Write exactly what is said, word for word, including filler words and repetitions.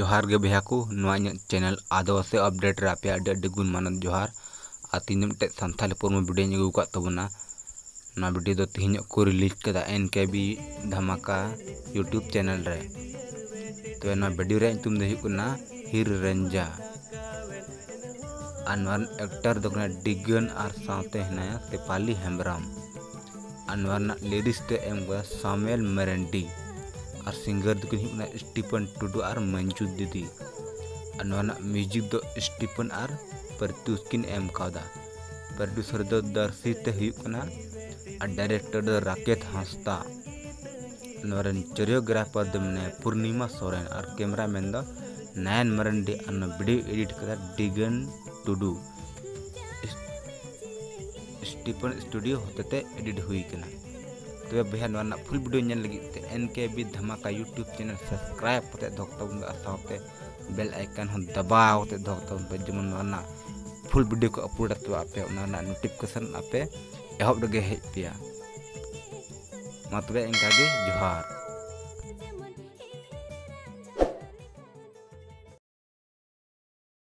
ᱡᱚᱦᱟᱨ ᱜᱮ ᱵᱚᱭᱦᱟ ᱠᱚ, ᱱᱚᱣᱟ ᱤᱧᱟᱹᱜ ᱪᱮᱱᱮᱞ ᱟᱹᱫᱤᱵᱟᱹᱥᱤ ᱟᱯᱰᱮᱴ ᱨᱮ ᱟᱯᱮ ᱟᱹᱰᱤ ᱟᱹᱰᱤ ᱜᱩᱱ ᱢᱟᱱᱚᱛ ᱡᱚᱦᱟᱨ᱾ ᱟᱨ ᱛᱮᱦᱮᱧ ᱫᱚ ᱢᱤᱫᱴᱮᱡ ᱥᱟᱱᱛᱟᱲᱤ ᱯᱨᱳᱢᱳ ᱵᱷᱤᱰᱤᱭᱳᱧ ᱟᱹᱜᱩ ᱟᱠᱟᱫ ᱛᱟᱵᱚᱱᱟ᱾ ᱱᱚᱣᱟ ᱵᱷᱤᱰᱤᱭᱳ ᱫᱚ ᱛᱮᱦᱮᱧ ᱧᱚᱜ ᱠᱚ ᱨᱤᱞᱤᱡᱽ ᱠᱟᱫᱟ ᱮᱱ ᱠᱮ ᱵᱤ ᱫᱷᱟᱢᱟᱠᱟ YouTube ᱪᱮᱱᱮᱞ ᱨᱮ᱾ ᱛᱚᱵᱮ ᱱᱚᱣᱟ ᱵᱷᱤᱰᱤᱭᱳ ᱨᱮᱭᱟᱜ ᱧᱩᱛᱩᱢ ᱫᱚ ᱦᱩᱭᱩᱜ ᱠᱟᱱᱟ ᱦᱤᱨ ᱨᱮᱧᱡᱟ᱾ ᱟᱨ ᱱᱚᱣᱟ ᱨᱮᱱ ᱮᱠᱴᱟᱨ ᱫᱚ ᱠᱟᱱᱟ ᱰᱤᱜᱟᱹᱱ ᱟᱨ ᱥᱟᱶᱛᱮ ᱦᱮᱱᱟᱭᱟ ᱥᱮᱯᱟᱞᱤ ᱦᱮᱢᱵᱨᱚᱢ᱾ ᱟᱨ ᱱᱚᱣᱟ ᱨᱮᱱᱟᱜ ᱞᱤᱨᱤᱠᱥ ᱫᱚ ᱮᱢ ᱠᱟᱫᱟ ᱥᱟᱢᱩᱭᱮᱞ ᱢᱟᱨᱟᱱᱰᱤ᱾ ᱟᱨ ᱥᱤᱝᱜᱟᱨ ᱫᱚᱠᱤᱱ ᱦᱩᱭᱩᱜ ᱠᱟᱱᱟ ᱥᱴᱤᱯᱷᱟᱱ ᱴᱩᱰᱩ ᱟᱨ ᱢᱚᱧᱡᱩ ᱫᱤᱫᱤ᱾ ᱟᱨ ᱱᱚᱣᱟ ᱨᱮᱱᱟᱜ ᱢᱤᱣᱡᱤᱠ ᱫᱚ ᱥᱴᱤᱯᱷᱟᱱ ᱟᱨ ᱯᱨᱚᱛᱭᱩᱥ ᱠᱤᱱ ᱮᱢ ᱠᱟᱣᱫᱟ᱾ ᱯᱨᱚᱰᱭᱩᱥᱟᱨ ᱫᱚ ᱫᱟᱨᱥᱤ ᱛᱮ ᱦᱩᱭᱩᱜ ᱠᱟᱱᱟ ᱟᱨ ᱰᱟᱭᱨᱮᱠᱴᱚᱨ ᱫᱚ ᱨᱟᱠᱮᱛ ᱦᱟᱸᱥᱫᱟ᱾ ᱱᱚᱣᱟ ᱨᱮᱱ ᱪᱚᱨᱤᱭᱳᱜᱨᱟᱯᱷᱟᱨ ᱫᱚ ᱢᱮᱱᱟᱭᱟ ᱯᱩᱨᱱᱤᱢᱟ ᱥᱚᱨᱮᱱ ᱟᱨ ᱠᱮᱢᱨᱟᱢᱮᱱ ᱫᱚ ᱱᱟᱭᱟᱱ ᱢᱟᱨᱟᱱᱰᱤ ᱟᱨ ᱱᱚᱣᱟ ᱵᱷᱤᱰᱤᱭᱳ ᱮᱰᱤᱴ ᱠᱟᱫᱟ ᱰᱤᱜᱟᱹᱱ ᱴᱩᱰᱩ᱾ ᱥᱴᱤᱯᱷᱟᱱ ᱥᱴᱩᱰᱤᱭᱳ ᱦᱚᱛᱮᱛᱮ ᱮᱰᱤᱴ ᱦᱩᱭ ᱠᱟᱱᱟ᱾ ᱛᱚᱵᱮ ᱵᱚᱭᱦᱟ, ᱱᱚᱣᱟ ᱨᱮᱱᱟᱜ ᱯᱷᱩᱞ ᱵᱷᱤᱰᱤᱭᱳ ᱧᱮᱞ ᱞᱟᱹᱜᱤᱫ ᱛᱮ ᱮᱱ ᱠᱮ ᱵᱤ ᱫᱷᱟᱢᱟᱠᱟ YouTube ᱪᱮᱱᱮᱞ ᱥᱟᱵᱥᱠᱨᱟᱭᱤᱵ ᱠᱟᱛᱮ ᱫᱚᱦᱚ ᱠᱟᱛᱟᱵᱚᱱ ᱢᱮ ᱟᱨ ᱥᱟᱶᱛᱮ ᱵᱮᱞ ᱟᱭᱠᱚᱱ ᱦᱚᱸ ᱫᱟᱵᱟᱣ ᱠᱟᱛᱮ ᱫᱚᱦᱚ ᱠᱟᱛᱟᱵᱚᱱ ᱯᱮ, ᱡᱮᱢᱚᱱ ᱱᱚᱣᱟ ᱨᱮᱱᱟᱜ ᱯᱷᱩᱞ ᱵᱷᱤᱰᱤᱭᱳ ᱠᱚ ᱟᱯᱞᱳᱰ ᱟᱯᱮ, ᱚᱱᱟ ᱨᱮᱱᱟᱜ ᱱᱳᱴᱤᱯᱷᱤᱠᱮᱥᱚᱱ ᱟᱯᱮ ᱮᱦᱚᱵ ᱨᱮᱜᱮ ᱦᱮᱡ ᱯᱮᱭᱟ᱾ ᱢᱟ ᱛᱚᱵᱮ ᱤᱱᱠᱟ ᱜᱮ, ᱡᱚᱦᱟᱨ᱾